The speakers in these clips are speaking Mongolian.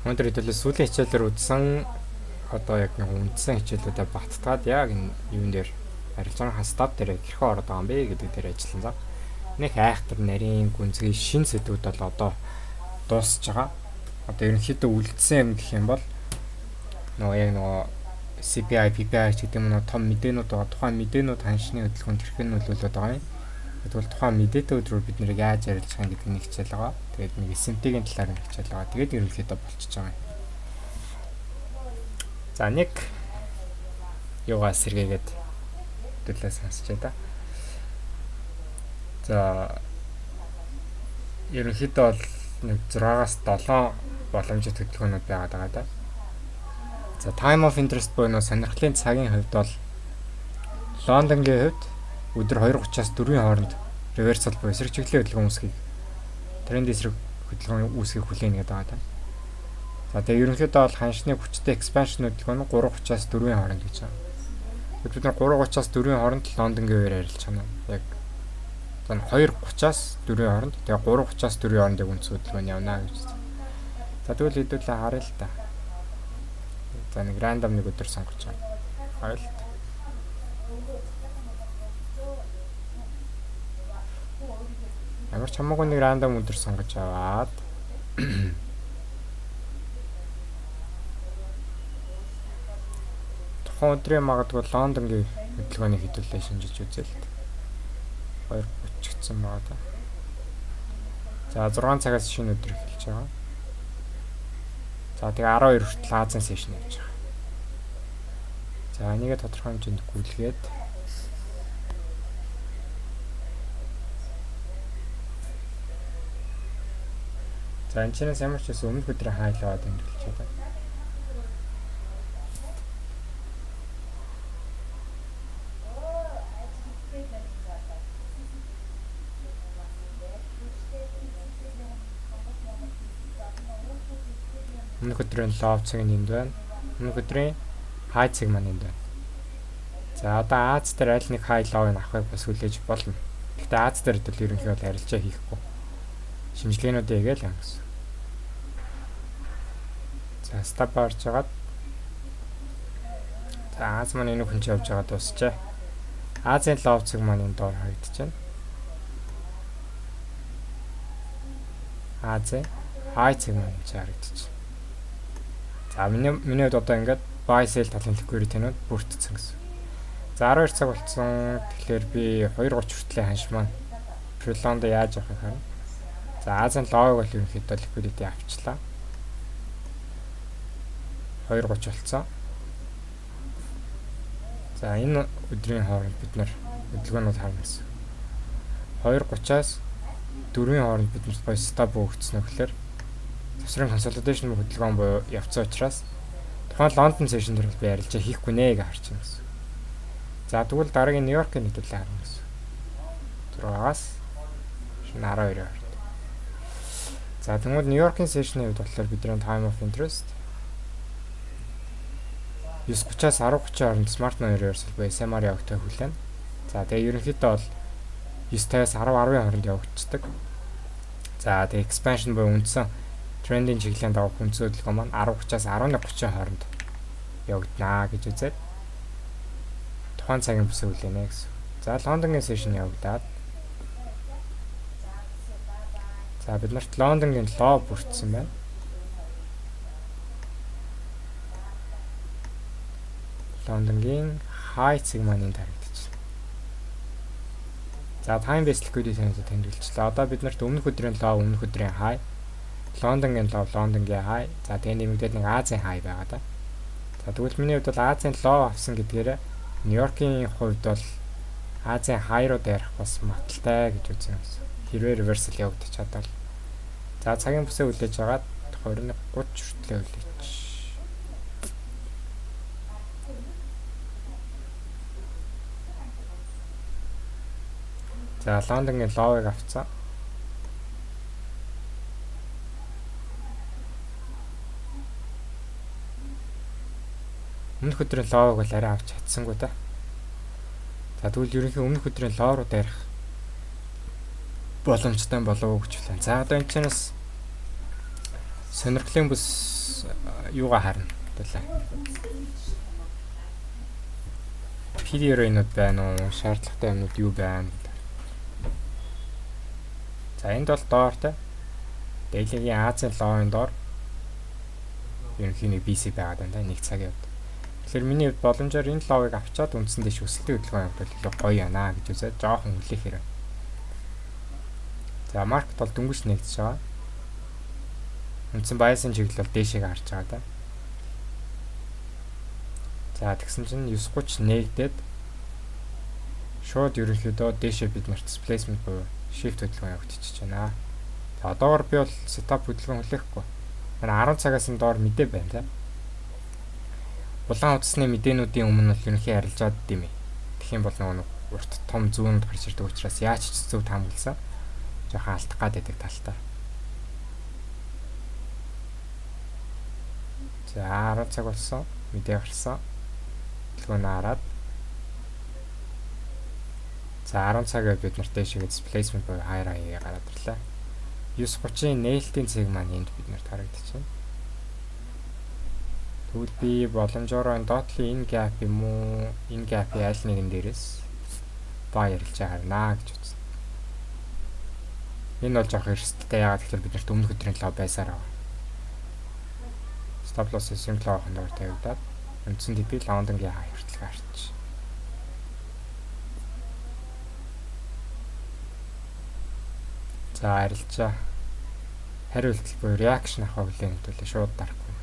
Өнөөдөр хэдүүлээ сүүлийн хичээлээр үзсэн одоо яг нэг үндсэн хичээлүүдэд баттгаад яг энэ юун дээр арилжааны хастап дээр хэрхэн ороод байгаа юм бэ гэдэг дээр ажилласан. За. Нэг айхтар нарийн гүнзгий шин сэдвүүд бол одоо дуусж байгаа. Одоо ерөнхийдөө үлдсэн юм гэх юм бол нөгөө яг нөгөө CPI, PPI ч гэдэг юм уу том мэдээнүүд байгаа. Тухайн мэдээнүүд ханшны хөдөлгөөнд хэрхэн нөлөөлөд байгаа юм. Тэгвэл тухайн мэдээтэй өдрөөр бид нэр яаж ярилцах юм гэдэг нэг хичээл байгаа. Тэгээд нэг SMT-ийн талаар нэг хичээл байгаа. Тэгээд ерөнхийдөө болчихж байгаа юм. За нэг юугаа сэргээгээд төлөө сонсчээ да. За ерөнхийдөө бол нэг 6-аас 7 боломжит хөдөлгөөнүүд байгаад байгаа да. За time of interest буюу сонирхлын цагийн хувьд бол Лондонгийн хувьд өдөр 2:30-аас 4-ийн хооронд reversal буюу эсрэг чиглэлийн хөдөлгөөн үүсгэхийг тренд эсрэг хөдөлгөөн үүсгэхийг хүлээнэ гэдэг байгаа. За тэгээ ерөнхийдөө бол ханшны хүчтэй expansion хөдөлгөөн нь 3:30-аас 4-ийн хооронд гэж байгаа. Бид нар 3:30-аас 4-ийн хооронд Лондонгийн үеэр арилж чана. Яг за 2:30-аас 4-ийн хооронд тэгээ 3:30-аас 4-ийн хооронд яг үндсэн хөдөлгөөн явна гэж. За тэгвэл хэдүүлээ харъя л та. За нэг рандом нэг өдөр сонгож байгаа. Харъя л та. Ямар ч хамаагүй нэг рандом өдөр сонгож аваад тухайн өдрийн магадгүй Лондонгийн хөдөлгөөнийг хэдүүлээ шинжиж үзье л. 2:30 гэсэн байгаа да. За 6 цагаас шинэ өдөр эхэлж байгаа. За тэгээ 12 хүртэл Азийн session явж байгаа. За энийгээ тодорхой хэмжээнд гүйлгээд за энэ чинээс ямар ч байсан өмнөх өдрийн high low-д тэмдэглэж байна. Өмнөх өдрийн low цаг нь энд байна. Өмнөх өдрийн high цаг маань энд байна. За одоо Аз дээр аль нэг high low-ыг авахыг бас хүлээж болно. Гэхдээ Аз дээр бол ерөнхийдөө бол арилжаа хийхгүй. Шинжилгээнүүдээ хийгээл юм гэсэн. За stop орж агаад за Аз маань энэ хүн чи явж байгаа дуусчээ. Азийн low цаг маань энэ доор харагдаж байна. Азийн high цаг маань чи харагдаж байна. За миний хувьд одоо ингээд buy sell талын liquidity-нууд бүрдсэн гэсэн. За 12 цаг болцсон. Тэгэхээр би 2:30 хүртэл ханш маань Пролондо яаж явахыг харна. За Азийн low-г бол ерөнхийдөө liquidity авчлаа. 2:30 болцсон. За энэ өдрийн хооронд бид нар хөдөлгөөнүүд харна гэсэн. 2:30-аас 4-ийн хооронд бид нарт гоё stop өгсөн нөхлөөр завсрын consolidation хөдөлгөөн буюу явцсан учраас тухайн Лондон session дээр би арилжаа хийхгүй нэ гэж харж байна гэсэн. За тэгвэл дараагийн Нью-Йоркийн хэдүүлээ харна гэсэн. 6-аас шөнө 12-ийн хооронд. За тэгвэл Нью-Йоркийн session-ийн хувьд болохоор бидний time of interest 9:30-аас 10:30 хооронд smart money reversal буюу SMR явагдах хүлээн. За тэгээ ерөнхийдөө бол 9:50-аас 10:10-ийн хооронд явагдчихдаг. За тэгээ expansion буюу үндсэн трендийн чиглэлийн дагуу үндсэн хөдөлгөөн маань 10:30-аас 11:30 хооронд явагдана гэж үзээд тухайн цагийн бүсээ хүлээнэ гэсэн. За Лондонгийн session явагдаад за бид нарт Лондонгийн low бүрдсэн байна. Лондонгийн high цаг маань энд харагдчихна. За time based liquidity-д тэмдэглэжлээ. Одоо бид нарт өмнөх өдрийн low, өмнөх өдрийн high, Лондонгийн low, Лондонгийн high. За тэгээ нэмэгдээд нэг Азийн high байгаа да. За тэгвэл миний хувьд бол Азийн low авсан гэдгээр Нью-Йоркийн хувьд бол Азийн high руу дайрах бас магадaltaй гэж үзсэн юм. Хэрвээ reversal явагдаж чадвал. За цагийн бүсээ хүлээж агаад 21:30 хүртлээ хүлээж. За Лондонгийн low-ыг авцсан. Өмнөх өдрийн low-г бол арай авч чадсангүй та. За тэгвэл ерөнхий өмнөх өдрийн low руу дайрах боломжтой болов уу гэж байна. За одоо энэ чинээс Сонирхлын бүс юугаа харна төлөө. PD array-нууд байна уу? Шаардлагатай юмнууд юу байна гэдэг. За, энд бол доор те. Daily-гийн Азийн low-ын доор ерөнхий нэг BISI байгаад байна та нэг цагийн хувьд. Тэгэхээр миний хувьд боломжоор энэ low-ыг авчаад үндсэн дэш өсөлтийн хөдөлгөөн явуулбал илүү гоё яана гэж үзээд жоохон хүлээх хэрэг. За, market бол дөнгөж нэгдэж байгаа. Үндсэн bias-ын чиглэл бол дээшээ харж байгаа да. За, тэгсэн чинь 9:30 нээгдээд шууд ерөнхийдөө дээшээ бид нарт displacement буюу shift хөдөлгөөн явагдчихэж байна. За, одоогор би бол setup хөдөлгөөн хүлээхгүй. Манай 10 цагаас нь доор мэдээ байна та. Улаан утасны мэдээнүүдийн өмнө бол ерөнхий арилжаад юм. Тэгэх юм бол нөгөө нэг урт том зүүнэнд гарч ирдэг учраас яаж ч зөв таамагласан. Жохон алдах гад байдаг талтай. За, 10 цаг болсон. Мэдээ гарсан. Хөдөлгөөн хараад. За, 10 цагаар бид нарт дээшээ displacement буюу higher high гараад ирлээ. 9:30-ын нээлтийн цэг маань энд бид нарт харагдчихна. Тэгвэл би боломжоор энэ доотлын энэ gap юм уу? Энэ gap-ийн аль нэгэн дээрээс buy арилжаа харнаа гэж үзсэн. Энэ бол жоох эрсдэлтэй. Яагаад гэхээр бид нарт өмнөх өдрийн low байсаар байгаа. Stop loss swing low-ын доор тавигдаад үндсэн TP Лондонгийн high хүртэл гарч. За, арилжаа хариу үйлдэл буюу reaction авах хүлээн хэвтүүлээ шууд дарахгүй.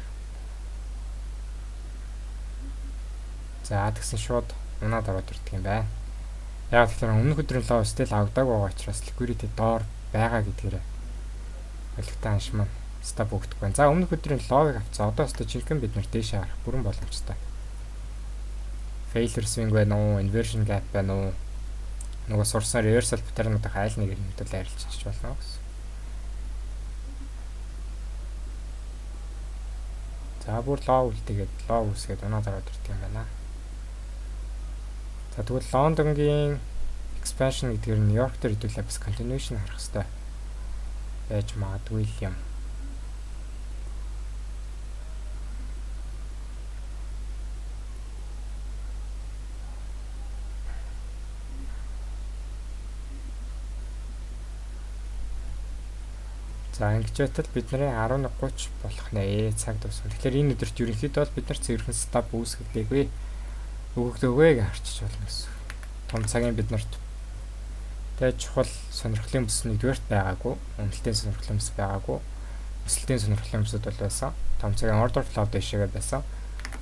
За, тэгсэн шууд унаад ороод ирдэг юм байна. Яг тэгэхээр өмнөх өдрийн low still авдаг байгаа учраас liquidity доор байгаа гэдгээрээ ойлгохтой ханш маань stop өгдөг байна. За, өмнөх өдрийн low-ыг авцсан. Одоо өстө жинхэнэ бид нар дээшээ харах бүрэн боломжтой. Failure swing байна уу? Inversion gap байна уу? Нөгөө сурсан reversal pattern-уудын айл нэг юм тул арилжчих болно гэсэн. За, бүр low үлдээгээд low үүсгээд унаад ороод ирдэг юм байна. За, тэгвэл Лондонгийн expansion гэдгээр Нью-Йорк дээр хэдүүлээ бас continuation харах хэрэгтэй байж магадгүй л юм. За, ингэж байтал бидний 11:30 болох нэ цаг дуусна. Тэгэхээр энэ өдөрт ерөнхийдөө бол бид нар цэвэрхэн setup үүсгэлээгүй өгөгдөөгүй гэж харчиж болно гэсэн. Том цагийн бид нарт тэгээ чухал сонирхлын бүс нэгдүгээрт байгаагүй, үнэлтийн сонирхлын бүс байгаагүй, өсөлтийн сонирхлын бүсүүд бол байсан. Том цагийн order flow дэшегээ байсан.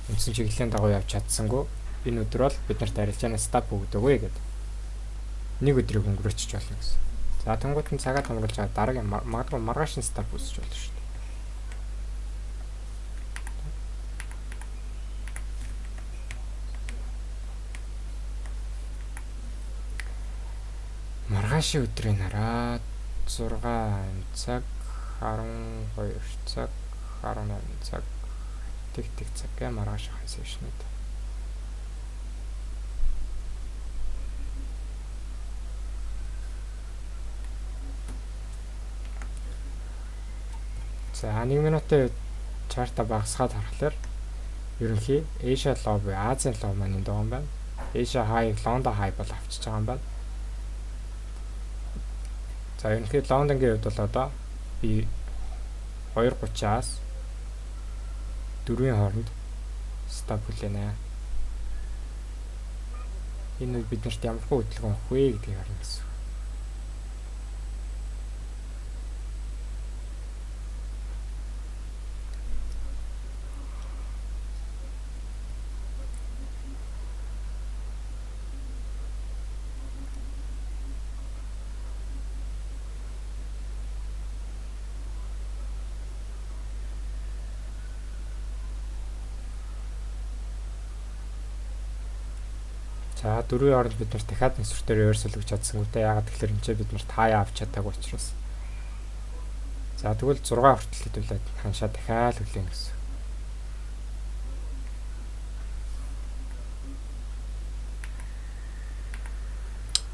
Үндсэн чиглэлийн дагуу явж чадсангүй. Энэ өдөр бол бид нарт арилжааны setup өгдөөгүй гэдэг. Нэг өдрийг өнгөрөөчж болно гэсэн. За, тэнгуут нь цагаа томруулж байгаа дараагийн магадгүй маргааш нь setup үүсэж болно шүү дээ. Маргаашийн өдрийг хараад 6 цаг, 12 цаг, 18 цаг, тэг тэг цаг гэ маргааш ахын session-үүд. За, 1 минутын chart-а багасгаад харахаар ерөнхий Asia low буюу Азийн low маань энд байгаа юм байна. Asia high, London high бол авчиж байгаа юм байна. За, ерөнхий Лондонгийн хувьд бол одоо би 2:30-аас 4-ийн хооронд stop хүлээнэ. Энэ үед бид нарт ямар хөө хөдөлгөөн өгөх вэ гэдгийг харна гэсэн. За, дөрвийн оронд бид нар дахиад нэг сүртэй reversal өгч чадсангүй те. Яагаад тэгэхээр энэ ч бид нар таяа авч чадаагүй учраас. За, тэгвэл 6 хүртэл хэдүүлээд ханшаа дахиад хүлээн гэсэн.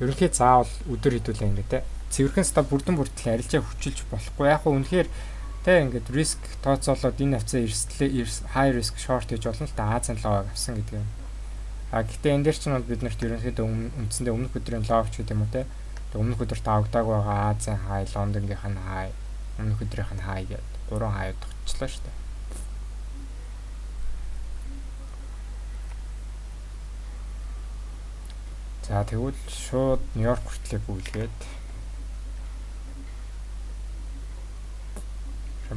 Ерөнхий заавал өдөр хэдүүлээ ингэ те. Цэвэрхэн setup бүрдэн бүртэл арилжаа хүчилж болохгүй. Яг хөө үнэхээр Тэ, ингээд risk тооцоолоод энэ хавцаа эрсдлээ high risk short хийж болно л та, Азийн low-г авсан гэдэг юм. А гэхдээ энэ дээр чинь бол бид нарт ерөнхийдөө үндсэндээ өмнөх өдрийн low ч гэдэг юм уу, те. Өмнөх өдөрт авагдаагүй байгаа Азийн high, Лондонгийнх нь high, өмнөх өдрийнх нь high гэдэг гурван high тогтчлоо шүү дээ. За, тэгвэл шууд Нью-Йорк хүртлээ гүйлгээд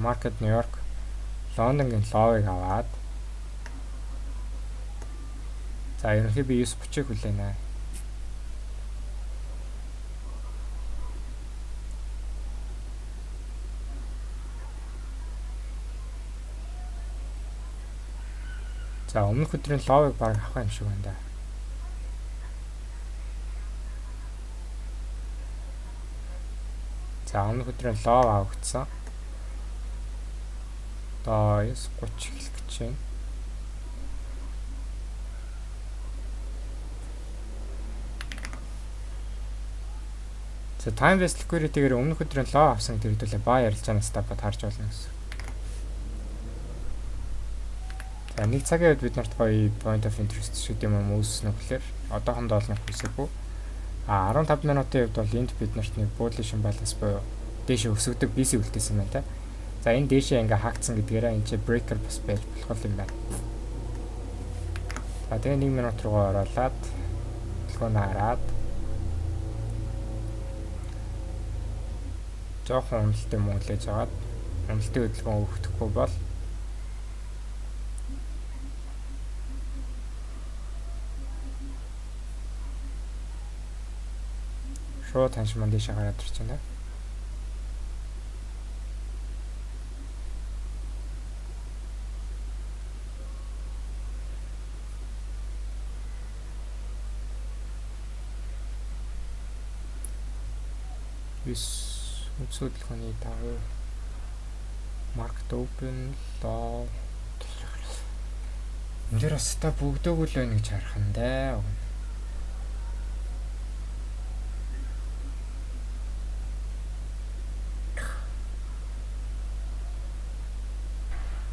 market Нью-Йорк, Лондонгийн low-ыг аваад, за, ерөнхий би 9:30-ыг хүлээнэ. За, өмнөх өдрийн low-ыг баг авах юм шиг байна да. За, өмнөх өдрийн low авагдсан. Одоо 9:30 эхлэх гэж байна. За, time based liquidity-гээр өмнөх өдрийн low авсан гэдэг хэдүүлээ buy арилжаанаас та харж болно гэсэн. За, нэг цагийн үед бид нарт гоё point of interest шиг юм үүссэн үү гэхээр одоохондоо бол нэг үсээгүй. А 15 минутын хувьд бол энд бид нарт нэг bullish imbalance буюу дээшээ өсөгдөг BISI үлдээсэн байна та. За, энэ дээшээ ингээ хаагдсан гэдгээрээ энэ чи breaker бас байж болох юм байна. За, тэгээ 1 минут руугаа оруулаад хөдөлгөөнөө хараад жоохон уналтын мөн хүлээж аваад, уналтын хөдөлгөөн өгөхдөггүй бол шууд ханш маань дээшээ гараад ирж байна. Ис үндсэн хөдөлгөөний дагуу market open low энэ дээр бас та бүгдөөгүй л байна гэж харах нь дээ.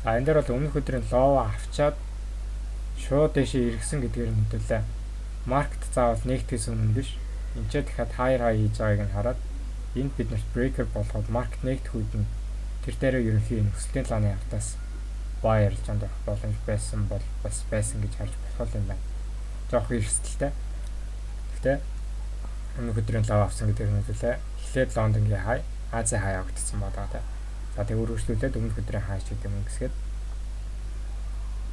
За, энэ дээр бол өмнөх өдрийн low авчаад шууд дэшээ эргэсэн гэдгээр нь хэдүүлээ. Market заавал нэгтгэс өмнө биш. Энд ч дахиад higher high хийж байгааг нь хараад энд бид нарт breaker болгоод market нэгдэх үед нь тэр дээрээ ерөнхий энэ өсөлтийн лааны ардаас buy арилжаанд орох боломж байсан бол бас байсан гэж харж болох юм байна. Жоох эрсдэлтэй. Гэхдээ өмнөх өдрийн low авсан гэдгээр нь хэдүүлээ. Эхлээд Лондонгийн high, Азийн high авагдсан байгаа та. За, тэг өргөжлүүлээд өмнөх өдрийн high ч гэдэг юм ингэсгээд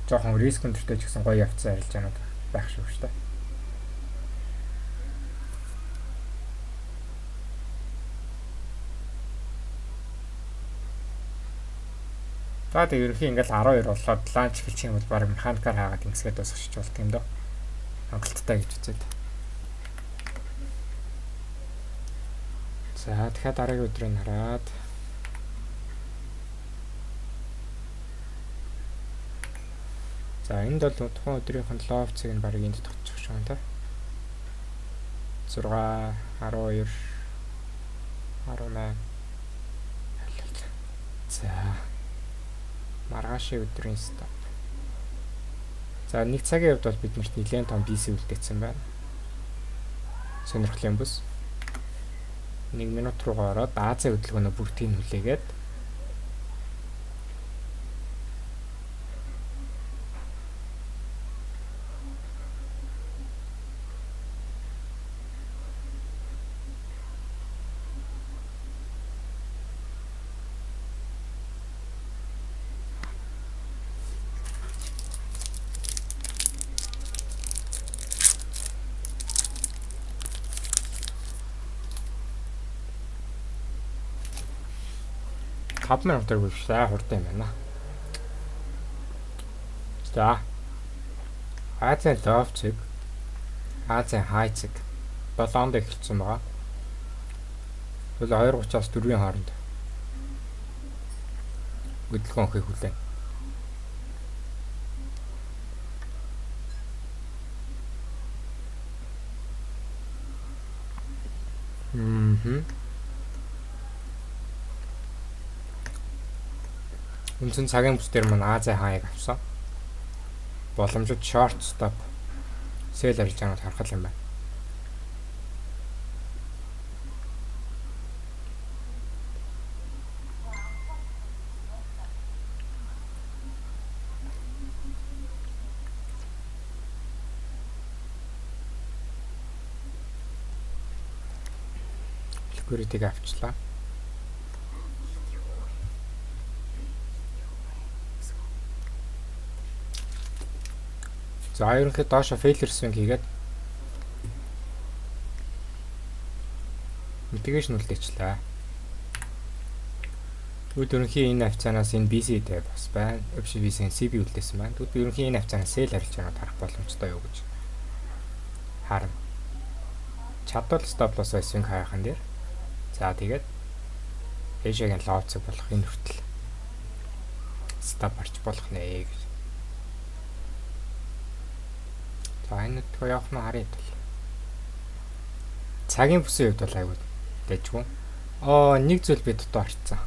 жоохон risk өндөртэй ч гэсэн гоё явцсан арилжаанууд байх шиг шүү дээ. За, тэг ерөнхий ингээл 12 болоод lunch эхэлчих юм бол баг механикаар хаагаад ингэсгээд дуусгах болт юм дөө. Хангалттай гэж үзээд. За, дахиад дараагийн өдрийг хараад. За, энд бол тухайн өдрийнх нь low цэг нь баг энд тогтчих шиг байна та. 6 12 18. За, маргаашийн өдрийн setup. За, нэг цагийн хувьд бол бид нарт нэлээд том BISI үлдээсэн байна. Сонирхлын бүс. 1 минут руугаа ороод Азийн хөдөлгөөнөө бүртгийг хүлээгээд. 5 минутаар гүйшлээ, хурдан юм байна. За. Азийн low цэг, Азийн high цэг 7-нд эхэлсэн байгаа. Тэгвэл 2:30-аас 4-ийн хооронд хөдөлгөөн өгөхийг хүлээн. Мм. Үндсэн цагийн бүс дээр маань Азийн high-г авсан. Боломжит short stop sell арилжаанууд харах юм байна. Liquidity-г авчлаа. За, ерөнхийдөө доошо failure swing хийгээд mitigation үлдээчлээ. Тэгвэл ерөнхий энэ хавцаанаас энэ BC дээр бас байна. Биш, BC CB үлдээсэн байна. Тэгвэл ерөнхий энэ хавцаанаас sell арилжаанууд харах боломжтой юу гэж харна. Чадвал stop loss swing high-хан дээр. За, тэгээд Asia-гийн low цэг болох энэ хүртэл stop харж болох нэ гэж. За, энэ өдгөө явах нь харъя тул. Цагийн бүсийн хувьд бол айгүй дайжгүй. Аа, нэг зүйл би дутуу харцсан.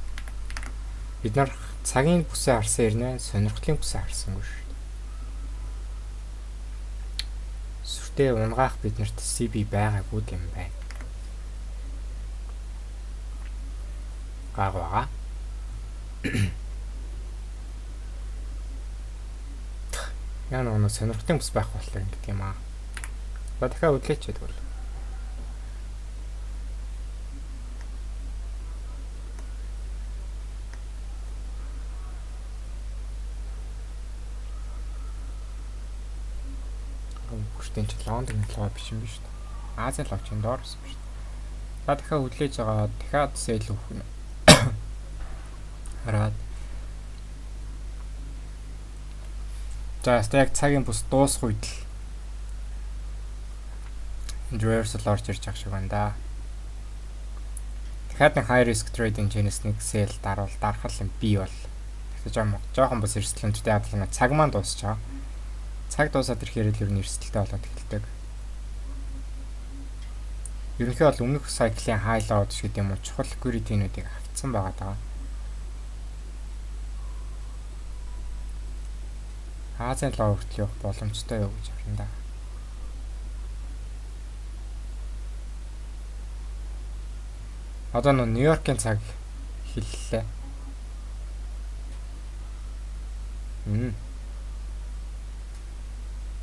Бид нар цагийн бүсээ харсан ирнэ, сонирхлын бүсээ харсангүй шүү дээ. Сүртэй унгаах биднэрт CB байгаагүй юм байна. Гаг байгаа. Яа, нөгөө сонирхлын бүс байх боллоо гэдэг юм аа. За, дахиад хөдлөөч тэгвэл. Бүртэн чи Лондон low биш юм биш үү? Азийн low чинь доор байсан шүү дээ. За, дахиад хөдлөөж байгаа, дахиад sell өгөх нь. Хараад. За, яг цагийн бүс дуусах үед л reversal орж ирж байгаа шиг байна да. Дахиад нэг high risk trading channels нэг sell даруул дарах юм би бол. Тэгэхээр жоохон бас эрсдэл өнөртэй, яг л цаг маань дуусч байгаа. Цаг дуусаад ирэхээр л ер нь эрсдэлтэй болоод эхэлдэг. Ерөнхий бол өмнөх cycle-ийн high low гэдэг юм уу, чухал liquidity-нүүдийг авцсан байгаа даа. Азийн low хүртэл явах боломжтой юу гэж харна да. Одоо нөө Нью-Йоркийн цаг хэллээ.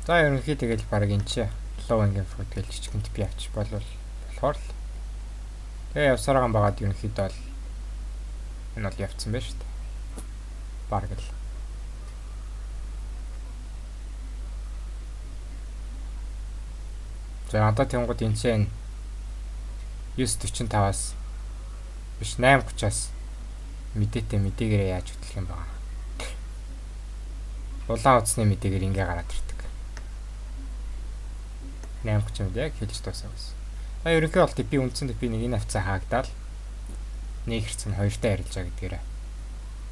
За, ерөнхий тэгэл баг энэ чи low hanging fruit гэж жижигэн TP авчих болвол болохоор л тэгээ явсараагаан багаад ерөнхийдөө бол энэ бол явцсан байна шүү дээ. Бараг л. За, одоо тэнгууд энэ чинь 9:45-аас биш, 8:30-аас мэдээтэй, мэдээгээрээ яаж хөтлөх юм байгаа. Улаан утасны мэдээгээр ингээ гараад ирдэг. 8:30 мэдээ яг хэлж дуусаа гэсэн. За, ерөнхий бол би үндсэн би нэг энэ хавцаа хаагдаад нэг хэрцэн хоёртой арилжаа гэдгээрээ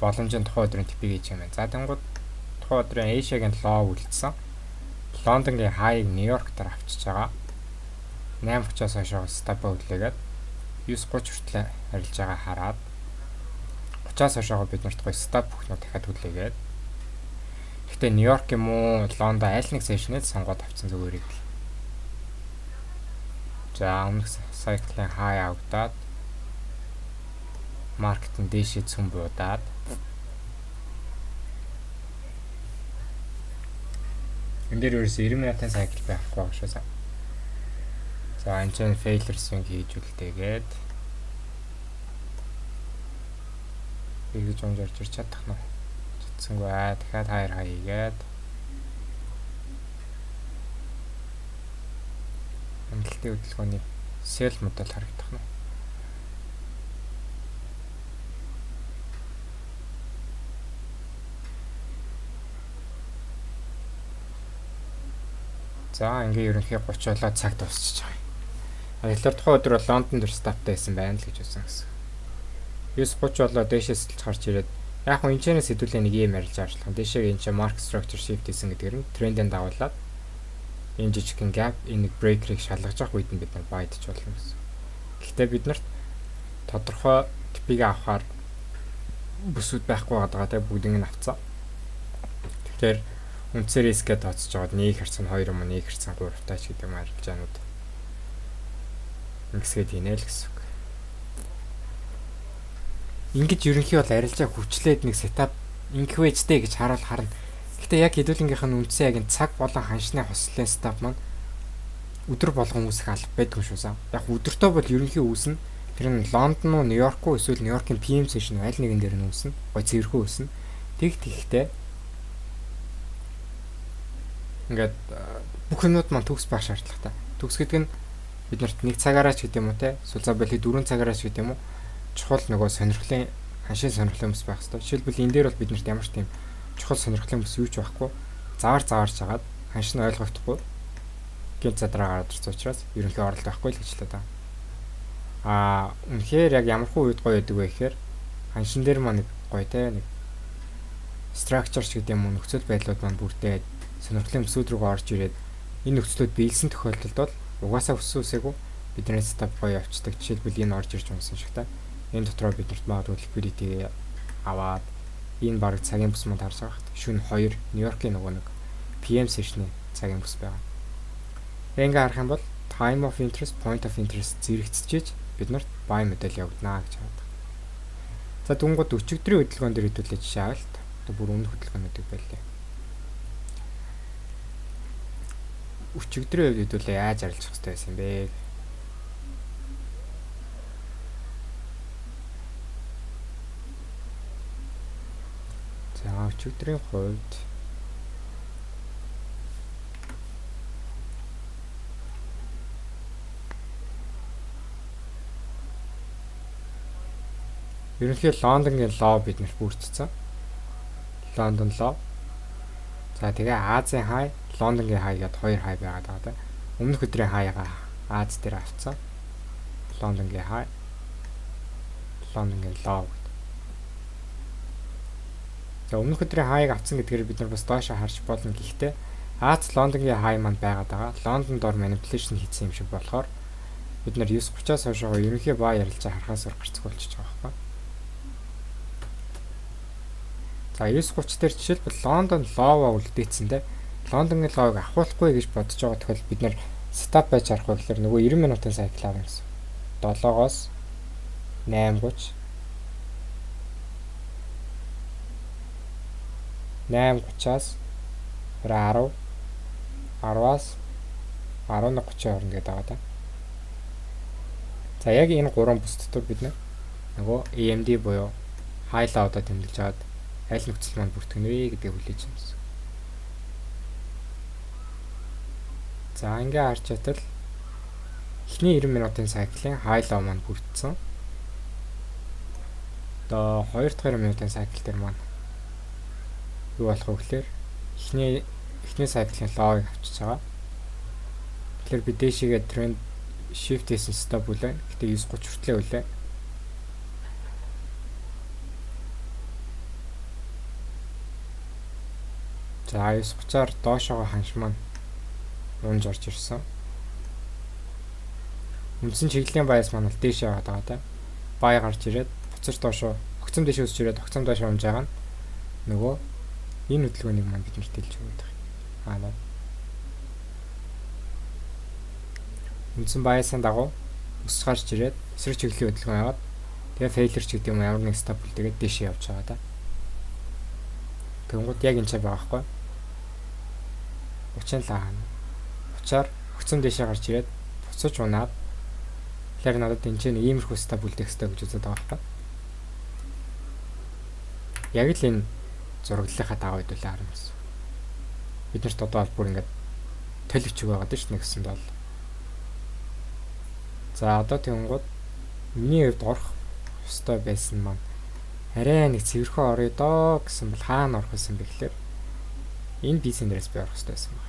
боломжийн тухайн өдрийн TP гэж юм байна. За, тэнгууд тухайн өдрийн Asia-гийн low үлдсэн. Лондонгийн high-ыг Нью-Йорк дээр авчиж байгаа. 8:30-аас хойш stop хөдлөөгээд 9:30 хүртэл арилж байгаа хараад, 30-аас хойшоо бид нарт гоё stop бүхнүү дахиад хүлээгээд. Гэхдээ Нью-Йорк юм уу, Лондон аль нэг session-ыг сонгоод авсан зүгээрийг л. За, өмнөх cycle-ын high авагдаад, market нь дээшээ цөм буудаад, энэ дээр ерөөсөө 90 минутын cycle байхгүй байгаа шүү. За, энэ чинь failure swing хийж үлдээгээд эргэж унж орж ирч чадах нь чадсангүй аа. Дахиад higher high хийгээд амлалтын хөдөлгөөний sell модель харагдах нь. За, ингээ ерөнхий 30 болоод цаг дуусчих байгаа юм. Тэгэхээр тухайн өдөр бол Лондон дээр stop-тай байсан байна л гэж үзсэн гэсэн. 9:30 болоод дээшээ сэтэлж гарч ирээд, яг хөө энэчнээс хэдүүлээ нэг юм арилж аашлах. Дээшээ энэ чинь market structure shift хийсэн гэдгээр нь трендэн дагуулад энэ жижигхэн gap, энэ нэг breaker-ыг шалгаж явах үед нь бид нар buy-дч болно гэсэн. Гэхдээ бид нарт тодорхой TP-г авахаар Бүсүүд байхгүй байгаа, те, бүгдийг нь авцсан. Тэгэхээр үндсээр risk ээ тооцож байгаад 1 харьцан 2 юм уу, 1 харьцан 3 таа ч гэдэг юм арилжаанууд ингэсгээд хийнэ л гэсэн үг. Ингэж ерөнхий бол арилжаа хүчлээд нэг setup ингэх вэжтэй гэж харуул харна. Гэтэ яг хэдүүлэнгийнх нь үндсэн яг энэ цаг болон ханшны хослолын setup маань өдөр болгон үүсэх алба байдгүй шүү саа. Яг өдөртөө бол ерөнхий үүснэ. Тэр нь Лондон уу, Нью-Йорк уу, эсвэл Нью-Йоркийн PM session аль нэгэн дээр нь үүснэ. Гой цэвэрхүү үүснэ. Тэг тэгэхдээ ингээд бүх юмнууд маань төгс байх шаардлагатай. Төгс гэдэг нь бид нарт нэг цагаараа ч гэдэг юм уу, те. Эсвэл за боли 4 цагаараа ч гэдэг юм уу. Чухал нөгөө сонирхлын ханшийн сонирхлын бүс байх хэрэгтэй. Жишээлбэл, энэ дээр бол бид нарт ямар ч тийм чухал сонирхлын бүс юу ч байхгүй. Завар заварч хагаад ханш нь ойлгогдохгүй гинт задраа гараад ирсэн учраас ерөнхий оролт байхгүй л гэж л байгаа. Аа, үнэхээр яг ямар хуу үед гоё байдаг вэ гэхээр ханшин дээр маань нэг гоё, те, нэг structure ч гэдэг юм уу, нөхцөл байдлууд маань бүрдээд сонирхлын бүсүүд рүү орж ирээд энэ нөхцлүүд биелсэн тохиолдолд бол угаасаа өссөн үсээгүй бидний setup гоё явцдаг. Жишээлбэл, энэ орж ирж унсан шиг та. Энэ дотроо биднэрт магадгүй liquidity аваад энэ баг цагийн бүс манд харж байгаа. Шүн 2 Нью-Йоркийн нөгөө нэг PM session-ы цагийн бүс байгаа. Тэгээ ингээ харах юм бол time of interest, point of interest зэрэгцчихэж бид нарт buy model явагдана гэж хараад байна. За, дүнгууд өчигдрийн хөдөлгөөн дээр хэдүүлээ жишээ авал та. Одоо бүр өмнөх хөдөлгөөнүүдийг байлаа. Өчигдрийн хувьд хэдүүлээ яаж арилжах хэрэгтэй байсан бэ? За, өчигдрийн хувьд ерөнхий Лондонгийн low бид нарт бүрдсэн. Лондон low. За, тэгээ Азийн high, Лондонгийн high гэдээ хоёр high байгаад байгаа, тийм. Өмнөх өдрийн high-гаа Аз дээр авцсан. Лондонгийн high, Лондонгийн low гэдэг. За, өмнөх өдрийн high-г авцсан гэдгээр бид нар бас доошоо харж болно. Гэхдээ Аз, Лондонгийн high маань байгаад байгаа. Лондон дор manipulation хийсэн юм шиг болохоор бид нар 9:30-аас хойшоо ерөнхий buy ярилцаа харахаас гарцгүй болчихж байгаа байхгүй. За, 9:30 дээр жишээлбэл Лондон low үлдээсэн, те. Лондонгийн low-г авахулахгүй гэж бодож байгаа тохиолдолд бид нар setup байж харах вэ гэхээр нөгөө 90 минутын cycle авна гэсэн. 7-оос 8:30, 8:30-аас 10, 10-аас 11:30 хооронд гэдэг байгаа да. За, яг энэ гурван бүс дотор бид нөгөө AMD буюу high low-доо тэмдэглэж аваад аль нөхцөл маань бүртгэнэ вэ гэдгийг хүлээж байна гэсэн. За, ингээ харж чадвал эхний 90 минутын cycle-ын high low маань бүрдсэн. Одоо 2 дахь 90 минутын cycle дээр маань юу болох вэ гэхээр эхний cycle-ын low-ыг авчиж байгаа. Тэгэхээр би дээшээгээ тренд shift хийсэн stop үлээ. Гэтэ 9:30 хүртлээ үлээ. За, 9:30-аар доошоогоо ханш маань унж орж ирсэн. Үндсэн чиглэлийн bias маань бол дээшээ яваад байгаа, та. Buy гарч ирээд буцаж доошоо огцом дээшээ өсч ирээд огцом доошоо унж байгаа нь нөгөө энэ хөдөлгөөнийг маань бид нарт хэлж өгöd байгаа. Аа наа. Үндсэн bias-ын дагуу өсч гарч ирээд эсрэг чиглэлийн хөдөлгөөн яваад тэгээ failure ч гэдэг юм ямар нэг stop үлдээгээд дээшээ явж байгаа та. Тэнгууд яг энэ ч байгаа байхгүй. 30 лаа. 30-аар өгцөн дээшээ гарч ирээд буцаж унаад, тэгэхээр надад энэ ч нэг иймэрхүү setup үлдээх хэрэгтэй гэж үзээд байгаа байхгүй. Яг л энэ зураглалынхаа дагуу хэдүүлээ харна гэсэн. Бид нарт одоо бол бүр ингээд төл өчиг байгаа дээ шүү нэгсэн бол. За, одоо тэгэнгүүт миний хувьд орох ёстой байсан маань арай нэг цэвэрхэн орё доо гэсэн бол хаана орох байсан бэ гэхээр энэ бизнес дээрээс би орох ёстой байсан байна.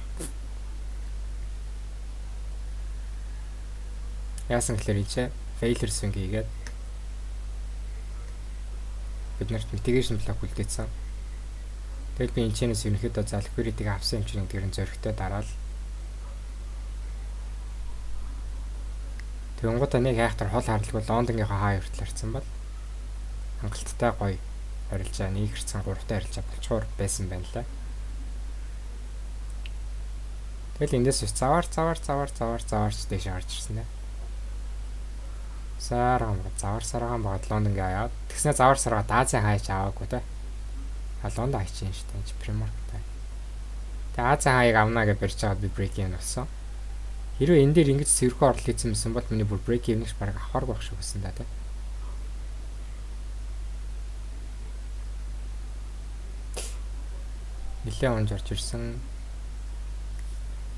Яасан гэхээр ийчээ failure swing хийгээд бид нарт mitigation block үлдээсэн. Тэгэл би энэ чэнэс ерөнхийдөө за liquidity-г авсан юм чинь гэдгээр нь зөрөгтэй дараал. Тэгэнгүүтээ нэг хайхтар хол харалгүй Лондонгийнхаа хаа хүртэл харцсан бол хангалттай гоё Арилжаа 1 хэрцэн 3-тай арилжаа болчоор байсан байна лаа. Тэгэл эндээс завар завар завар завар заварч дээш гарч ирсэн ээ. Саргаан завар саргаан багад Лондонгийн аваад тэгснэ завар саргаа Азийн high ч аваагүй те. А Лондон high чинь шүү дээ. Pre-market. Тэгээ Азийн high ыг авна гэж барьж байгаад би break even болсон. Хэрвээ энэ дээр ингэж цэвэрхэн орол хийсэн байсан бол миний бүр break even-ийг бараг авахаргүй байх шиг байсан да те. Нилээ унж орж ирсэн.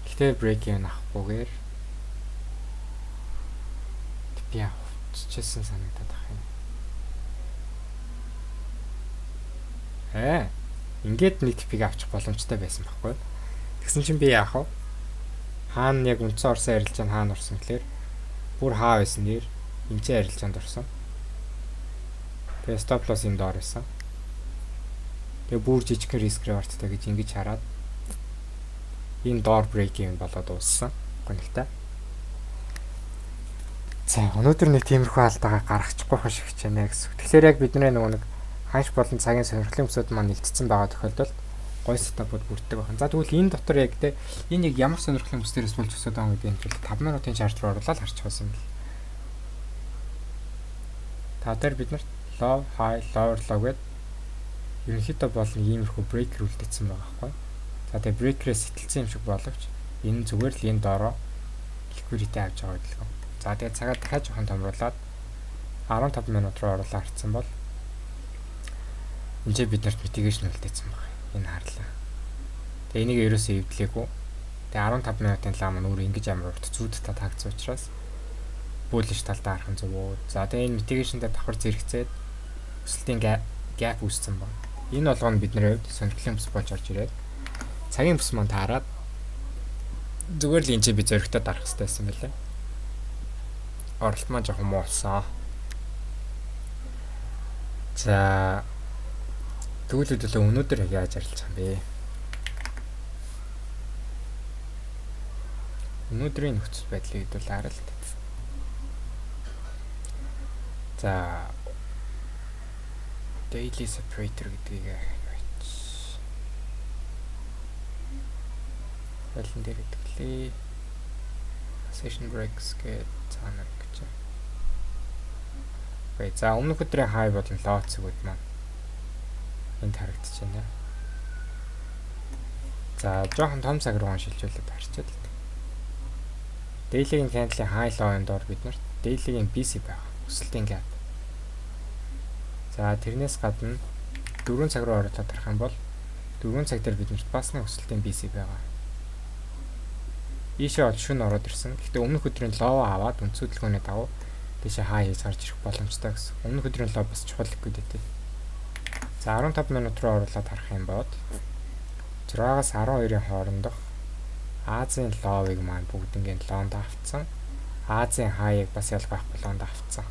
Гэхдээ break even авахгүйгээр би авчихсан санагдаад байх юм. Ингээд нэг TP-г авчих боломжтой байсан байхгүй. Тэгсэн чинь би яах вэ? Хаана яг үндсэн орсон арилжаанд хаана орсон гэхээр бүр хаа байсан нэр энэ ч арилжаанд орсон. Тэгээ stop loss энэ доор байсан. Тэгээ бүр жижигхэн risk reward-тай гэж ингэж хараад энэ доор break even болоод дууссан. Гонхтой. За, өнөөдөр нэг тиймэрхүү алдаагаа гаргачихгүй хаш хичээнэ гэсэн. Тэгэхээр яг бидний нөгөө нэг ханш болон цагийн сонирхлын бүсүүд маань нэгдсэн байгаа тохиолдолд гой setup ууд бүрддэг байна. За, тэгвэл энэ дотор яг те энэ яг ямар сонирхлын бүс дээрээс болж өсөд байгаа гэдгийг тул 5 минутын chart руу оруулаад харчих байсан юм бэл. Та дээр бид нарт low, high, lower low гэдэг ерөнхийдөө бол нэг иймэрхүү breaker үлдээсэн байгаа байхгүй. За, тэгээ breaker-ээс сэтэлсэн юм шиг боловч энэ зүгээр л энэ доороо liquidity авч байгаа хөдөлгөөн. За, тэгээ цагаа дахиад жоохон томруулад 15 минут руу оруулаад харцсан бол энэ ч бид нарт mitigation үлдээсэн байна. Энэ харлаа. Тэгээ энийг ерөөсөө эвдлээгүй. Тэгээ 15 минутын лаа маань өөр ингэж амар урт зүүд та таагдсан учраас bullish талдаа харах нь зөв үү. За, тэгээ энэ mitigation-тэй давхар зэрэгцээд өсөлтийн gap үүссэн байна. Энэ болгоно бидний хувьд сонирхлын бүс болж орж ирээд цагийн бүс маань таарад зүгээр л энэ чи би зөрөгтэй дарах хэрэгтэй байсан байлаа. Оролт маань жоохон муу болсон. За, тэгвэл хэдүүлээ өнөөдөр яаж арилжах юм бэ? Өнөөдрийн нөхцөл байдлыг хэдүүл харалт. За, daily separator гэдгийг байлан дээр идэвхлээ. Session breaks гэж цаана гэж. Окей. За, өмнөх өдрийн high болон low цэгүүд маань энд харагдаж байна. За, жоохон том цаг руу шилжүүлээд харчаад л. Daily-гийн candle-ийн high low-ын доор бид нарт daily-гийн BISI байгаа. Өсөлтийн gap. За, тэрнээс гадна 4 цаг руу оруулаад харах юм бол 4 цаг дээр бид нарт бас нэг өсөлтийн BISI байгаа. Ийшээ бол шөнө ороод ирсэн. Гэхдээ өмнөх өдрийн low аваад үндсэн хөдөлгөөний дагуу тийшээ хаа хийж гарч ирэх боломжтой гэсэн. Өмнөх өдрийн low бас чухал liquidity. За, 15 минут руу оруулаад харах юм бол 6-аас 12-ын хоорондох Азийн low-ыг маань бүгднгийн Лондон авцсан. Азийн high-ыг бас ялгаа байхгүй Лондон авцсан.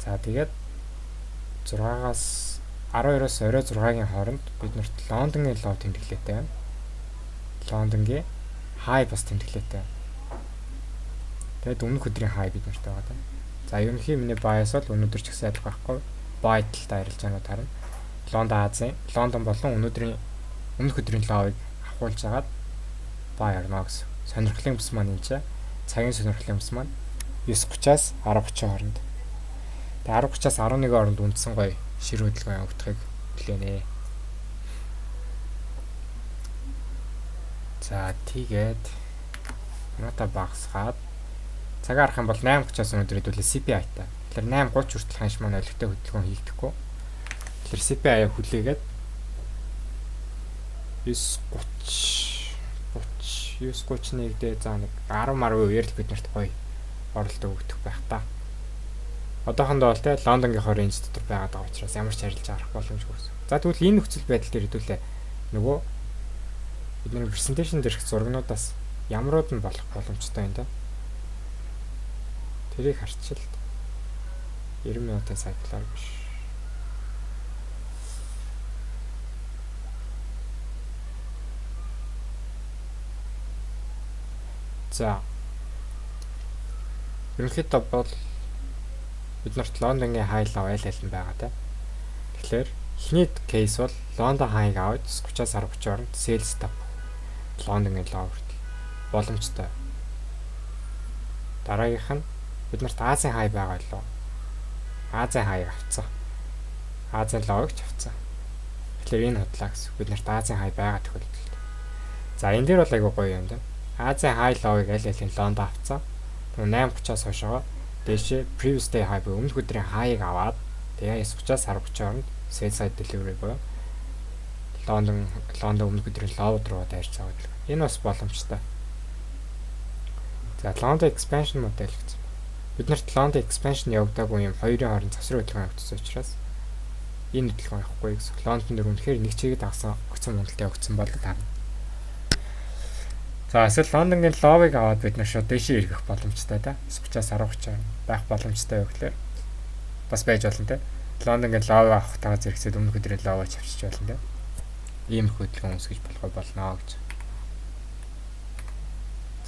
За, тэгээд 6-аас 12-оос орой 6-гийн хооронд бид нарт Лондонгийн low тэмдэглээтэй байна. Лондонгийн high бас тэмдэглээтэй байна. Тэгээд өмнөх өдрийн high бид нарт байгаа даа. За, ерөнхий миний bias бол өнөөдөр ч гэсэн ялах байхгүй. Buy талдаа арилжаанууд харна. Лондон, Азийн, Лондон болон өнөөдрийн өмнөх өдрийн low-ыг авахулж агаад buy орно гэсэн. Сонирхлын бүс маань энэ чинь цагийн сонирхлын бүс маань 9:30-аас 10:30 хооронд. Тэгээ 10:30-аас 11 хооронд үндсэн гоё шир хөдөлгөөн явагдахыг хүлээнэ. За, тэгээд минута багасгаад цагаа харах юм бол 8:30-аас өнөөдөр хэдүүлээ CPI-тай. Тэгэхээр 8:30 хүртэл ханш маань олигтой хөдөлгөөн хийгдэхгүй. Тэгэхээр CPI-а хүлээгээд 9:30 30 9:31 дээр, за, нэг 10 10 үеэр л бид нарт гоё оролт өгөх байх та. Одоохондоо бол те Лондонгийнхоо range дотор байгаад байгаа учраас ямар ч арилжаа харах боломжгүй гэсэн. За, тэгвэл энэ нөхцөл байдал дээр хэдүүлээ нөгөө бидний presentation дээрх зургнуудаас ямрууд нь болох боломжтой юм да. Тэрийг харчил. 90 минутын cycle-аар биш. За. Ерөнхийдөө бол бид нарт Лондонгийн high low аль аль нь байгаа те. Тэгэхээр Эхний case бол Лондон high-г аваад 30-аас 10:30 хооронд sell stop Лондонгийн low хүртэл боломжтой. Дараагийнх нь бид нарт Азийн хай байгаа лөө. Азийн high-г авцсан. Азийн low-г ч авцсан. Тэгэхээр энэ худлаа гэсэн. Бид нарт Азийн хай байгаа тохиолдолд. За, энэ дээр бол айгүй гоё юм да. Азийн high low-г аль алин Лондон авцсан. Тэгээ 8:30-аас хойшоо дээшээ previous day high буюу өмнөх өдрийн high-г аваад, тэгээ 9:30-аас 10:30 хооронд sell side delivery буюу Лондон өмнөх өдрийн low руу дайрч байгаа гэдэг. Энэ бас боломжтой. За, London expansion model гэсэн. Бид нарт London expansion явагдаагүй юм, хоёрын хооронд завсрын хөдөлгөөн явагдсан учраас энэ хөдөлгөөн явахгүй гэсэн. Лондон дээр үнэхээр нэг чигээр дагсан огцон уналт явагдсан бол харна. За, эсвэл Лондонгийн low-ыг аваад бид нар шууд дээшээ эргэх боломжтой та. 9:30-аас 10:30 байх боломжтой юу гэхээр бас байж болно те. Лондонгийн low авахтайгаа зэрэгцээд өмнөх өдрийн low-г авчиж болно те. Ийм их хөдөлгөөн үүсгэж болох болно гэж.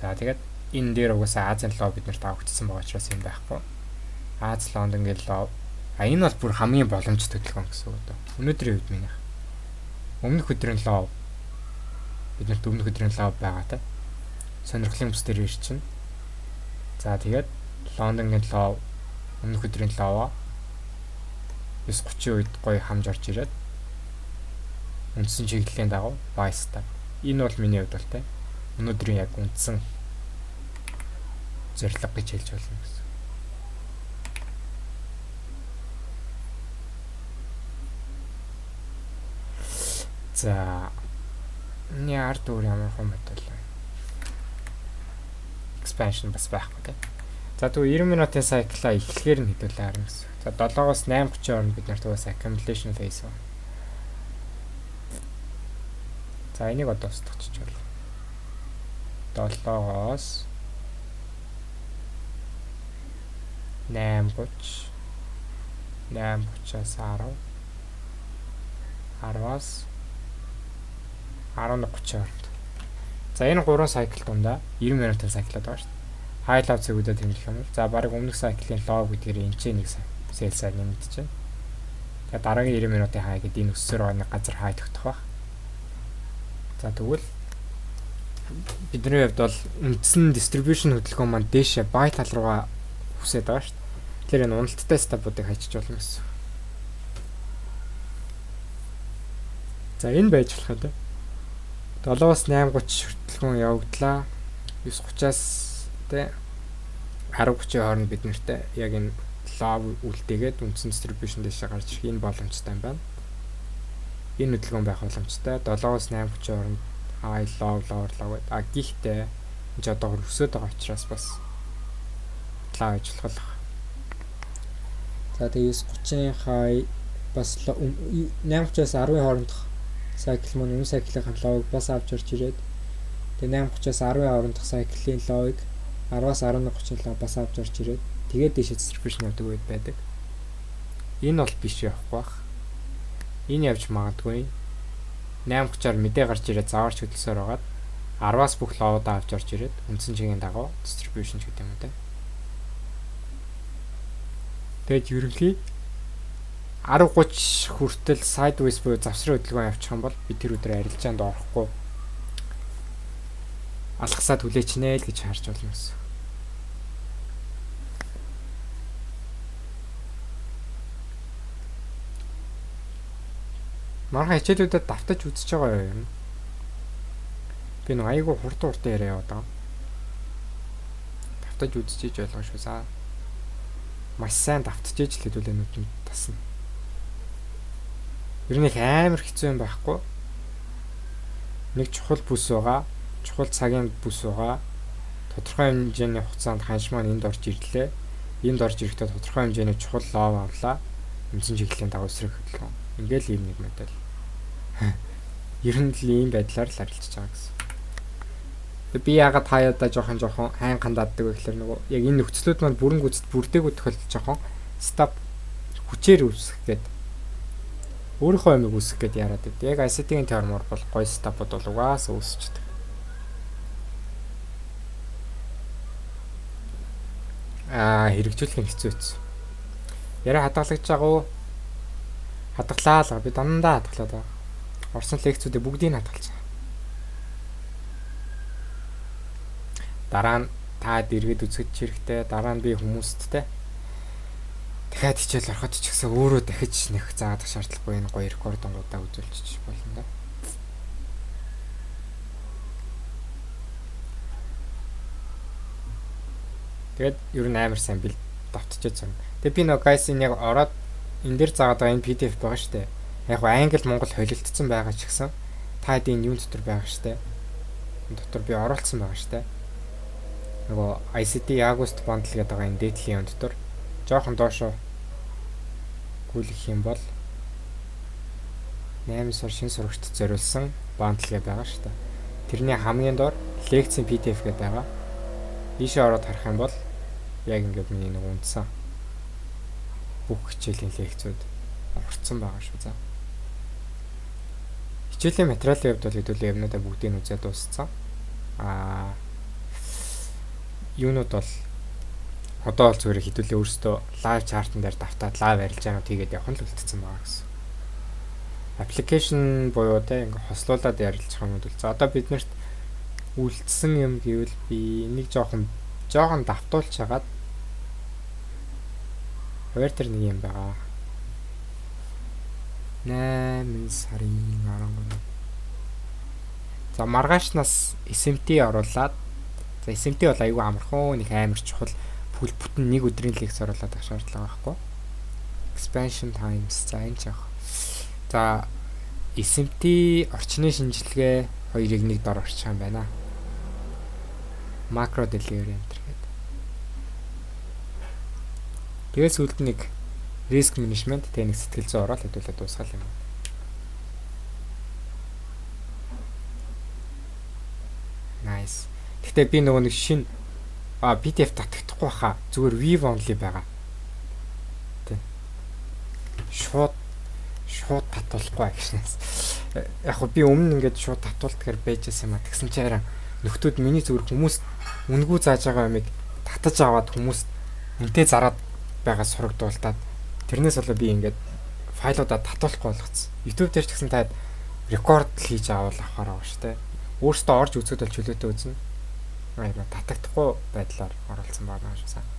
За, тэгээд энэ дээр угаасаа Азийн low бид нарт авагдсан байгаа учраас юм байхгүй. Аз Лондонгийн low. А, энэ бол бүр хамгийн боломжтой хөдөлгөөн гэсэн үг одоо. Өнөөдрийн үед минийх. Өмнөх өдрийн low, бид нарт өмнөх өдрийн low байгаа та. Сонирхлын бүс дээр ирчин. За, тэгээд Лондонгийн low, өмнөх өдрийн low 9:30 үед гоё хамж орж ирээд үндсэн чиглэлийн дагуу buy stop. Энэ бол миний хувьд бол те өнөөдрийн яг үндсэн зорилго гэж хэлж болно гэсэн. За, миний ард өөр ямар хөө модель вэ? Expansion бас байхгүй тийм. За, тэгвэл 90 минутын cycle-а эхлэхээр нь хэдүүлээ харна гэсэн. За, 7-оос 8:30 хооронд бид нарт угаасаа accumulation phase байна. За, энийг одоо устгачих болно. 7-оос 8:30, 8:30-аас 10, 10-аас 11:30 хооронд. За, энэ гурван cycle дундаа 90 минутын cycle-ад байгаа шүү дээ. High low цэгүүдэд тэмдэглэх юм бол за баг өмнөх cycle-ын low гэдгээр энэ ч нэг sell side нэмэгдэж байна. Тэгээ дараагийн 90 минутын high гэдэг энэ өссөөр байгаа нэг газар high тогтох байх. За, тэгвэл бидний хувьд бол үндсэн distribution хөдөлгөөн маань дээшээ buy тал руугаа хүсээд байгаа шүү дээ. Тэгэхээр энэ уналттай setup-уудыг хайчиж болно гэсэн. За, энэ байж болох юм да. 7-оос 8:30 хөдөлгөөн явагдлаа. 9:30-аас тэ 10:30 хооронд бид нартай яг энэ low үлдээгээд үндсэн distribution дэше гарч ирэх энэ боломжтой юм байна. Энэ хөдөлгөөн байх боломжтой. 7-оос 8:30 хооронд high low lower low гэдэг. А, гэхдээ энэ ч одоогор өсөөд байгаа учраас бас лаа ажиллах. За, тэгээ 9:30-ын high бас 8:30-аас 10-ын хоорондох cycle маань өмнө cycle-ийн low-г бас авч орж ирээд, тэгээ 8:30-аас 10-ын хоорондох cycle-ийн low-г, 10-аас 11:30-ын low бас авч орж ирээд, тэгээд дээшээ distribution явдаг үед байдаг. Энэ бол биш явахгүй бах. Энэ явж магадгүй. 8:30-аар мэдээ гарч ирээд заваарч хөдөлсөөр байгаад 10-аас бүх low-доо авч орж ирээд үндсэн чигийн дагуу distribution ч гэдэг юм уу те. Тэгээд ерөнхий 10:30 хүртэл sideways буюу завсрын хөдөлгөөн явчих юм бол би тэр өдөр арилжаанд орохгүй алгасаад хүлээчнэ л гэж харж болно гэсэн. Маргаан хичээлүүдэд давтаж үзэж байгаа юм. Би нэг айгүй хурдан хурдан яриа яваад байгаа. Давтаж үзчихэж ойлгоо шүү. За. Маш сайн давтчихэж л хэдүүлээ нүдэнд тасна. Ер нь их амар хэцүү юм байхгүй. Нэг чухал бүс байгаа. Чухал цагийн бүс байгаа. Тодорхой хэмжээний хугацаанд ханш маань энд орж ирлээ. Энд орж ирэхдээ тодорхой хэмжээний чухал low авлаа. Үндсэн чиглэлийн дагуу эсрэг хөдөлгөөн. Ингээл ийм нэг модель. Ер нь л ийм байдлаар л арилжиж байгаа гэсэн. Тэгээ би яагаад хаяадаа жоохон жоохон хайн хандааддаг вэ гэхээр нөгөө яг энэ нөхцлүүд маань бүрэн гүйцэд бүрдээгүй тохиолдолд жоохон setup хүчээр үүсгэх гээд, өөрийнхөө юмыг үүсгэх гээд яриад байд. Яг ICT-ийн теоремоор бол гоё setup-ууд бол угаасаа үүсчихдээ. Аа, хэрэгжүүлэх нь хэцүү хэцүү. Яриа хадгалагдж байгаа уу? Хадгалаа л би дандаа хадгалаад байгаа. Орсон лекцүүдээ бүгдийг нь хадгалж байгаа. Дараа нь та дэргэд үзэж хэрэгтэй. Дараа нь би хүмүүст те дахиад хичээл ороход ч гэсэн өөрөө дахиж нэх заадах шаардлагагүй, энэ гоё recording-уудаа үзүүлчих болно да. Тэгээд ер нь амар сайн бил давтчихэж байгаа. Тэгээд би нөгөө guys энэ яг ороод энэ дээр заагаад байгаа энэ PDF байгаа шүү дээ. Яг го англи монгол холилдсон байгаа ч гэсэн та хэдийн юун дотор байгаа шүү дээ. Дотор би оруулсан байгаа шүү дээ. Нөгөө ICT August bundle гэдэг байгаа энэ дээдлийн юм дотор жоохон доошо гүйлгэх юм бол 8 сар шин сурагчд зориулсан bundle гэдэг байгаа шүү дээ. Тэрний хамгийн доор лекцийн PDF гэдэг байгаа. Ийшээ ороод харах юм бол яг ингээд миний нэг үндсэн бүх хичээлийн лекцүүд орцсон байгаа шүү. За. Хичээлийн материалын хувьд бол хэдүүлээ юмнуудаа бүгдийг нь үзээд дууссан. Юунууд бол одоо бол зүгээр хэдүүлээ өөрсдөө live chart-ан дээр давтаад live арилжаанууд хийгээд явах нь л үлдсэн байгаа гэсэн. Application буюу те ингээ хослуулад ярилцах юмуд бол за одоо биднэрт үлдсэн юм гэвэл би энийг жоохон жоохон давтуулж хагаад хоёр тэр нэг юм байгаа. 8 сарын 13. За, маргаашнаас SMT оруулаад, за, SMT бол айгүй амархан, нэг амар чухал бүл бүтэн нэг өдрийн лекц оруулаад авах шаардлага байхгүй. Expansion times, за, энэ ч явах. За, SMT, орчны шинжилгээ хоёрыг нэг дор орчих юм байна. Macro delivery энэ гэдэг. Тэгээд сүүлд нэг risk management, тэгээ нэг сэтгэл зүй ороод хэдүүлээ дуусгал юм. Nice. Гэхдээ би нөгөө нэг шинэ PDF татагдахгүй хаа. Зүгээр view only байгаа. Тэ. Шууд шууд татуулахгүй гэшнээс. Яг хөө би өмнө ингээд шууд татуулдгаар байжсэн юм а. Тэгсэн чинь харин нөхдүүд миний зүгээр хүмүүс үнгүй зааж байгаа юмыг татаж аваад хүмүүс үнтэй зараад байгаа сурагдуултаад тэрнээс болоо би ингээд файлуудаа татуулахгүй болгоцсон. YouTube дээр ч гэсэн та рекорд хийж авал авахар байгаа шүү дээ. Өөртөө орж үзэхэд бол чөлөөтэй үзнэ. Аа, татагдахгүй байдлаар оруулсан байна шүү.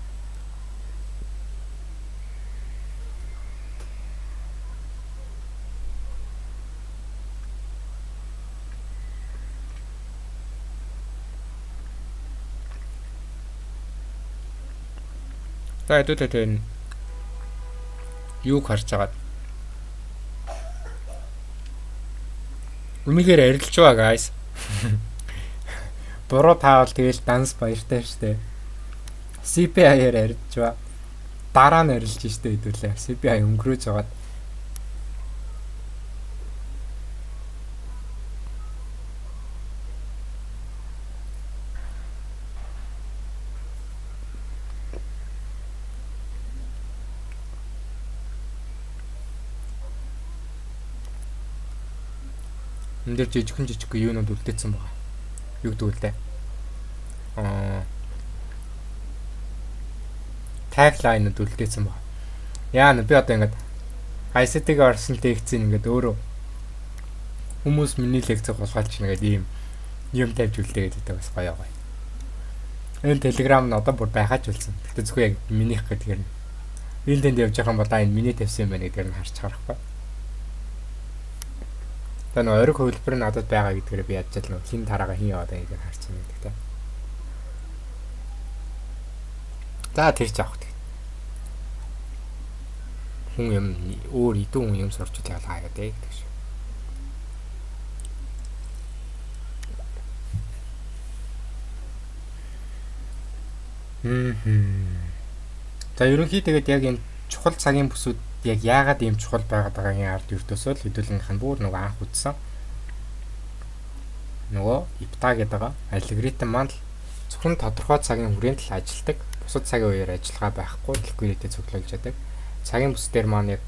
За, хэдүүлээ тэр юуг харж агаад үнэхээр арилж байгаа, guys. Буруу таавал тэгэл данс баяртай штэ. CPI-аар арилж ба. Дараа нь арилж штэ хэдүүлээ. CPI өнгөрөөж байгаад. Энэ дээр жижигхэн жижиг юунууд үлдээсэн байгаа. Юу гэдэг вэ? Tagline-ууд үлдээсэн байгаа. Яа нэ би одоо ингээд ICT-г орсон лекцийг ингээд өөрөө хүмүүс миний лекцийг хулгайлж нэгээд ийм юм тавьж үлдээгээд байдаг, бас гоё гоё. Энэ Telegram нь одоо бүр байхаач үлсэн. Гэтэ зөвхөн яг минийх гэдгээр нь. Энэ тэнд явж байгаа юм бол энэ миний тавьсан юм байна гэдгээр нь харж харахгүй. Одоо нөө ориг хувилбар нь надад байгаа гэдгээр би ядчил нөө хин тараага хин яваад байгаа гэдгийг харж байна гэдэг те. За, тэр ч авах. Хүн юм өөр идүү хүн юм сурч үзэх хаяа дээ гэдэг шиг. За, ерөнхий тэгээд яг энэ чухал цагийн бүсүүд яг яагаад ийм чухал байгаад байгаагийн ард ердөөсөө л хэдүүлгийнх нь бүр нөгөө анх үзсэн нөгөө IPDA гэдэг байгаа алгоритм маань л зөвхөн тодорхой цагийн хүрээнд л ажилладаг. Бусад цагийн үеэр ажиллагаа байхгүй, liquidity цуглуулж яадаг. Цагийн бүс дээр маань яг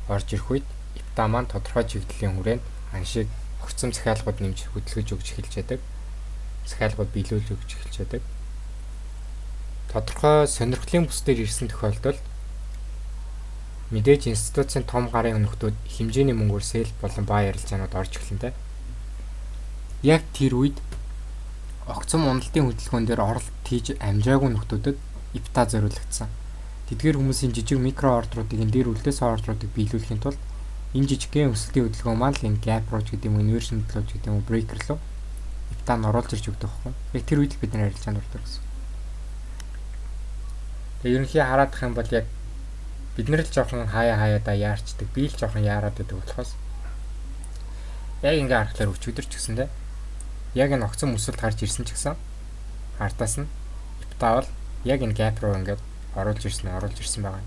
орж ирэх үед IPDA маань тодорхой чиглэлийн хүрээнд ханшийг огцом захиалгууд нэмж хөдөлгөж өгч эхэлж яадаг. Захиалгууд биелүүлж өгч эхэлж яадаг. Тодорхой сонирхлын бүс дээр ирсэн тохиолдолд Мэдээж институцийн том гарын нөхдүүд хэмжээний мөнгөөр sell болон buy арилжаанууд орж эхэлнэ те. Яг тэр үед огцом уналтын хөдөлгөөн дээр оролт хийж амжаагүй нөхдүүдэд IPDA зориулагдсан. Тэдгээр хүмүүсийн жижиг микро order уудыг, энэ дээр үлдээсэн order уудыг биелүүлэхийн тулд энэ жижигхэн өсөлтийн хөдөлгөөн маань л энэ gap руу ч гэдэг юм уу, inversion руу ч гэдэг юм уу, breaker руу IPDA нь оруулж ирж өгдөг байхгүй. Яг тэр үед л бид нар арилжаанд ордог гэсэн. Тэгээ ерөнхий хараадах юм бол яг бид нар л жоохон хаяа хаяадаа яарчдаг. Би л жоохон яарад байдаг болохоос яг ингээ харахаар өчигдөр ч гэсэн те, яг энэ огцом өсөлт гарч ирсэн ч гэсэн ардаас нь IPDA бол яг энэ gap руу ингээд оруулж ирсэн байгаа.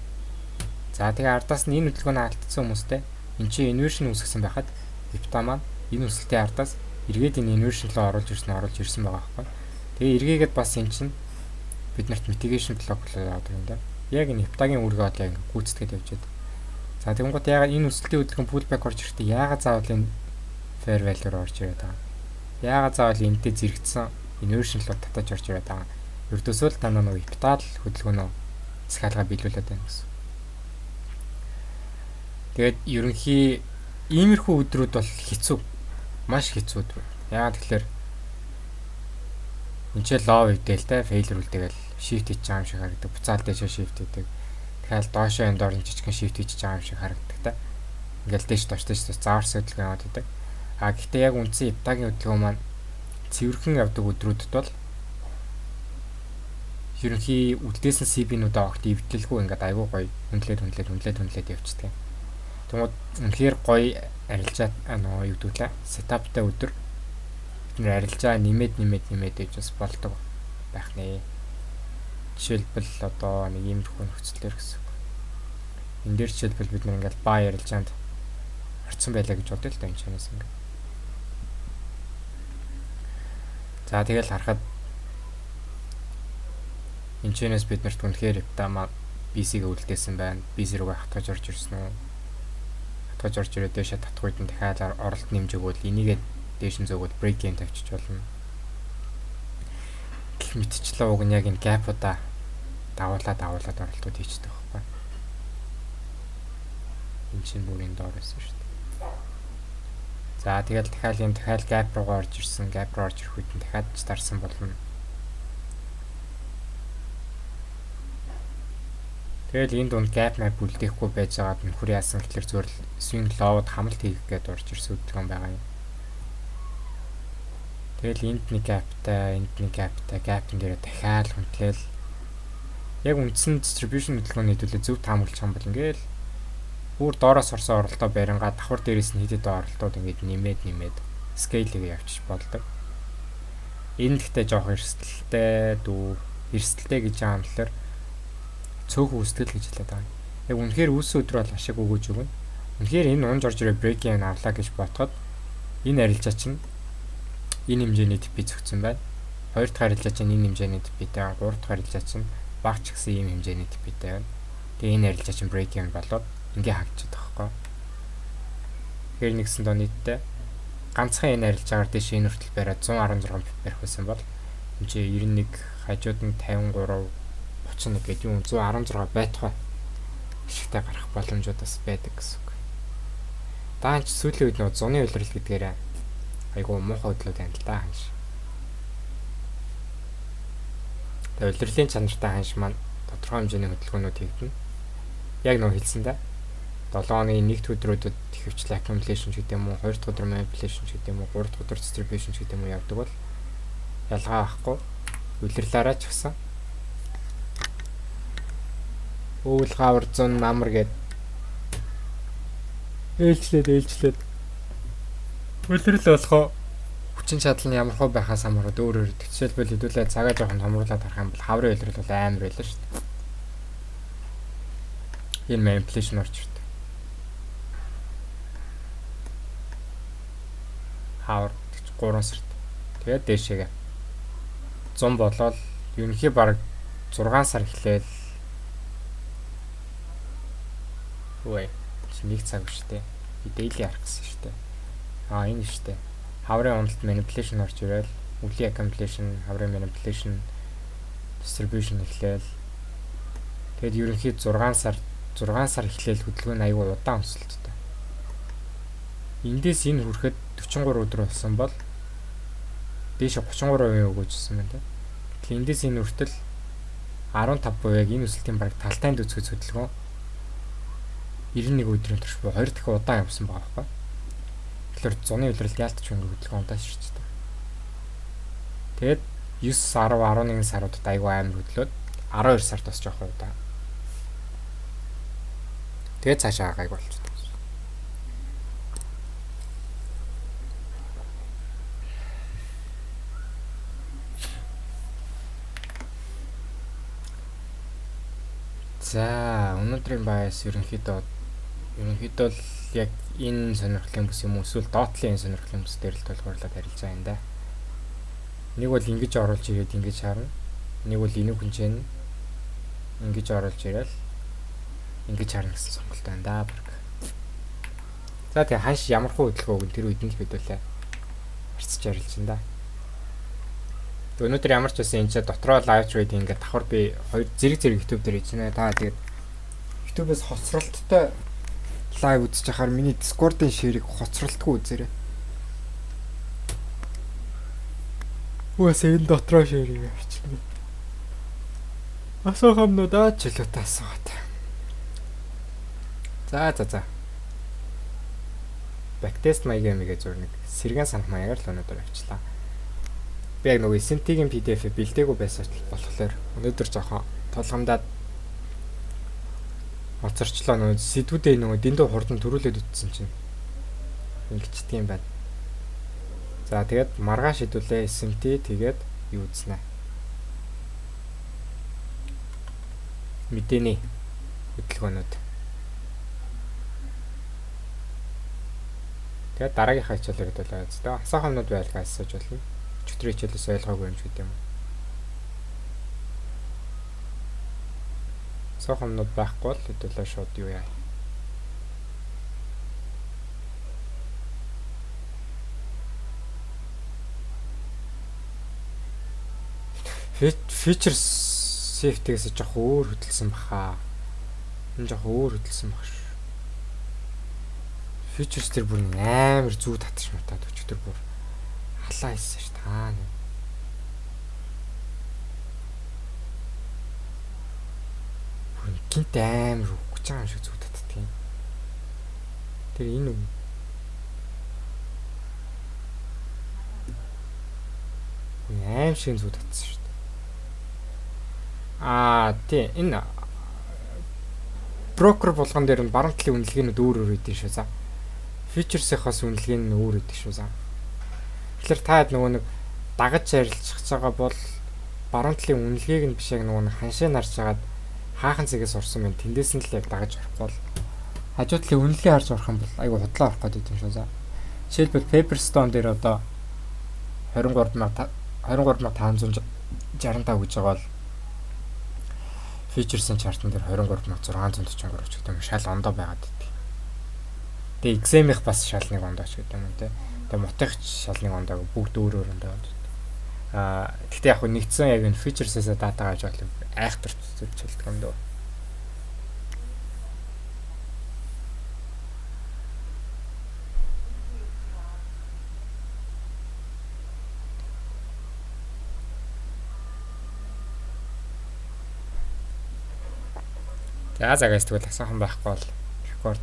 За, тэгээ ардаас нь энэ хөдөлгөөнөө алдсан хүмүүстэй энэ чинь inversion үүсгэсэн байхад IPDA маань энэ өсөлтийн ардаас эргээд энэ inversion руу оруулж ирсэн байгаа байхгүй. Тэгээ эргээгээд бас энэ чинь биднэрт mitigation block болоод байгаа юм да. Яг энэ IPDA гийн үүргээ бол яг гүйцэтгээд явж байдаг. За, тэгэнгүүт ягаад энэ өсөлтийн хөдөлгөөн pullback орж ирэхдээ ягаад заавал энэ fair value руу орж ирээд байгаа юм? Ягаад заавал энэтэй зэрэгцсэн inversion руу татаж орж ирээд байгаа юм? Ердөөсөө л дандаа нөгөө IPDA л хөдөлгөөнөө засаалгаа биелүүлээд байна гэсэн. Тэгээд ерөнхий иймэрхүү өдрүүд бол хэцүү. Маш хэцүү өдрүүд. Яагаад тэгэхээр энэ ч low эвдээл те, failure үлдээгээл shift хийж байгаа юм шиг харагдаг. Буцаал дээшээ shift хийдэг. Тэгэхээр доошоо энэ доор жижигхэн shift хийж байгаа юм шиг харагдаг те. Ингээл дээш доош дээш зааварсан хөдөлгөөн яваад байдаг. А гэхдээ яг үндсэн IPDA гийн хөдөлгөөн маань цэвэрхэн явдаг өдрүүдэд бол ерөнхий үлдээсэн SIBI-нүүдээ огт эвдлэлгүй ингээд айгүй гоё хүндлээд хүндлээд хүндлээд хүндлээд явчихдаг. Тэгмээд үнэхээр гоё арилжаа нөө юу гэдэг лээ, setup тай өдөр бид нэр арилжаа нэмээд нэмээд нэмээд гэж бас болдог байх нэ. Жишээлбэл, одоо нэг иймэрхүү нөхцөлөөр гэсэн үг. Энэ дээр жишээлбэл бид нар ингээд buy арилжаанд орцсон байлаа гэж бодъё л да, энэ чанаас ингээд. За, тэгэл харахад энэ чэнэс бид нарт үнэхээр IPDA BISI-г үлдээсэн байна. BISI рүүгээ хатгаж орж ирсэн үү? Хатгаж орж ирээд дээшээ татах үед нь дахиад оролт нэмж өгвөл, энийгээ дээш нь зөөгөл break even тавьчих болно. Гэх мэтчлээ уг нь яг энэ gap-уудаа дагуулаад дагуулад оролтууд хийчдэг байхгүй. Энэ чинь бүр энэ доор байсан шүү дээ. За, тэгэл дахиад энэ дахиад gap руугаа орж ирсэн. Gap руу орж ирэх үед нь дахиад ч дарсан болно. Тэгэл энэ дунд gap map үлдээхгүй байж байгаад нөхөр яасан гэхэлэр зүгээр л swing low-д хамалт хийх гээд орж ирсэн хөдөлгөөн байгаа юм. Тэгэл энд нэг gap-тай, энд нэг gap-тай, gap-ын дээрээ дахиад хүндлээл яг үндсэн distribution хөдөлгөөний хэдүүлээ зөв таамаглах юм бол ингээл бүр доороос орсон оролтоо барингаа давхар дээрээс нь хэд хэдэн оролтууд ингээд нэмээд нэмээд scale-ийг явчих болдог. Энэ гэхдээ жоох эрсдэлтэй дүү, эрсдэлтэй гэж байгаа юм болохоор цөөхөн үүсдэг л гэж хэлээд байгаа. Яг үнэхээр үүссэн өдөр бол ашиг өгөөж өгнө. Үнэхээр энэ унж орж ирээ break even авлаа гэж бодоход энэ арилжаа чинь энэ хэмжээний TP зөгцсөн байна. Хоёр дахь арилжаа чинь энэ хэмжээний TP-тэй, гурав дахь арилжаа чинь баг ч гэсэн ийм хэмжээний TP-тэй байна. Тэгээ энэ арилжаа чинь break even болоод ингээ хаагчаад байгаа байхгүй. Тэгэхээр нэгсэн доо нийтдээ ганцхан энэ арилжаагаар дэш энэ хүртэл бариад 116 pip барих байсан бол энэ чинь 91, хажууд нь 53, 31 гэдэг юм, 116 байтугай ашигтай гарах боломжууд бас байдаг гэсэн үг. Даанч сүүлийн үед нөө зуны улирал гэдгээр айгуу муухай хөдлөд байна л да, ханш. Тэгээ улирлын чанартай ханш маань тодорхой хэмжээний хөдөлгөөнүүд хийгдэнэ. Яг нөө хэлсэн да. 7 хоногийн нэгд өдрүүдэд ихэвчлэн accumulation ч гэдэг юм уу, хоёр дахь өдөр manipulation ч гэдэг юм уу, гурав дахь өдөр distribution ч гэдэг юм уу явдаг бол ялгаа авахгүй улирлаараа ч гэсэн өвөл гавар зун намар гэд ээлжлээд ээлжлээд улирал болохоо хүчин чадал нь ямар хөө байхаас хамаарат өөр өөр. Жишээлбэл, хэдүүлээ цагаа жоохон томруулаад харах юм бол хаврын улирал бол амар байлаа шүү дээ. Энэ manipulation орж ирдэг. Хавар 3 сард. Тэгээд дээшээгээ 100 болоод ерөнхий бараг 6 сар эхлээл. Үгүй, чи нэг цаг биш те. Би daily харах гэсэн шүү дээ. Аа, энэ шүү дээ. Хаврын уналт manipulation орж ирэл, үлийн accumulation, хаврын manipulation, distribution эхлээл. Тэгээд ерөнхий 6 сар 6 сар эхлээл хөдөлгөөн нь аягүй удаан өсөлттэй. Эндээс энэ хүрэхэд 43 өдөр болсон бол дээш 33% өгөөжсөн байна те. Тэгэхээр эндээс энэ хүртэл 15% яг энэ өсөлтийн бараг талтайд үзэхэд хөдөлгөөн 91 өдрийн турш буюу 2 дахин удаан явсан байгаа байхгүй. Тэгэхээр зуны улиралд яалтч ингэ хөдөлгөөн удаан ширчдэг. Тэгээд 9, 10, 11 саруудад айгүй амар хөдлөөд 12 сард бас жоохон удаан. Тэгээд цаашаа гайг болчихдог. За, өнөөдрийн bias ерөнхийдөө л яг энэ сонирхлын бүс юм уу эсвэл доотлын энэ сонирхлын бүс дээр л тулгуурлаад харилцаа юм да. Нэг бол ингэж оруулж ирээд ингэж харна. Нэг бол энэ хүнчэн ингэж оруулж ирээл ингэж харна гэсэн сонголт байна да баг. За тэгээ ханш ямар хуу хөдөлгөөн өгөн тэр үед нь л бидүүлээ. Харцж ярилж да. Өнөөдөр ямар ч байсан энэ ч дотроо live trading ингээд давхар би хоёр зэрэг зэрэг YouTube дээр хийж байна. Та тэгээд YouTube-ээс хоцролттой live үзэж байхаар миний Discord-ын share-ийг хоцролтгүй үзээрэй. Үгүй энэ дотроо share-ийг авчихна. Асуух юмнуудаа чөлөөтэй асуугаад. За. Backtest маягийн юмгээ зур нэг сэргэн санах маягаар л өнөөдөр авчлаа. Би яг нөгөө SMT-ийн PDF бэлдээгүй байсан болохоор өнөөдөр жоохон тулгамдаад хоцорчлоо. Нөгөө сэдвүүдээ нөгөө дэндүү хурдан төрүүлээд үтсэн чинь ингэчдэг юм байна. За тэгээд маргааш хэдүүлээ SMT тэгээд юу үзнэ. Мэдээний хөдөлгөөнүүд. Тэгээд дараагийнхаа хичээлээр хэдүүлээ үзтээ. Асуух юмнууд байлгаа асууж болно. Өчигдрийн хичээлээс ойлгоогүй юм ч гэдэг юм уу. Асуух юмнууд байхгүй бол хэдүүлээ шууд юу яа. Futures CFD-гээс жоох өөр хөдөлсөн баха. Энэ жоох өөр хөдөлсөн баг шүү. Futures тэр бүр амар зүү татчих матаад өчигдөр бүр халаа хийсэн шүү дээ. Нэ. Бүр гинт амар үгэж байгаа юм шиг зүү татдаг юм. Тэр энэ үү? Аим шиг зүү татсан шүү дээ. Аа тий энэ брокер болгон дээр нь баруун талын үнэлгээнүүд өөр өөр өгдөг шүү за. Futures-ийнхаас үнэлгээ нь өөр өгдөг шүү за. Тэгэхээр та нөгөө нэг дагаж арилжих байгаа бол баруун талын үнэлгээг нь биш яг нөгөө нэг ханшаа нарж хагаад хаахан цэгээс орсон байна. Тэндээс нь л яг дагаж орохгүй бол хажуу талын үнэлгээ харж орох юм бол айгу худлаа орох гэдэг юм шүү за. Жишээлбэл Pepperstone дээр одоо 23565 гэж байгаа бол Futures-ийн chart-н дээр 23643 ч гэдэг юм шал ондоо байгаад байдаг. Тэгээ XM-ийнх бас шал нэг ондоо ч гэдэг юм уу те. Тэгээ мотых шал нэг ондоо бүгд өөр өөр ондоо байж байдаг. Аа гэхдээ яг нэгдсэн яг энэ futures-ээс дата авч байгаа айхтар төлөвлөдөг юм дөө. За guys тэгвэл асуухан байхгүй бол record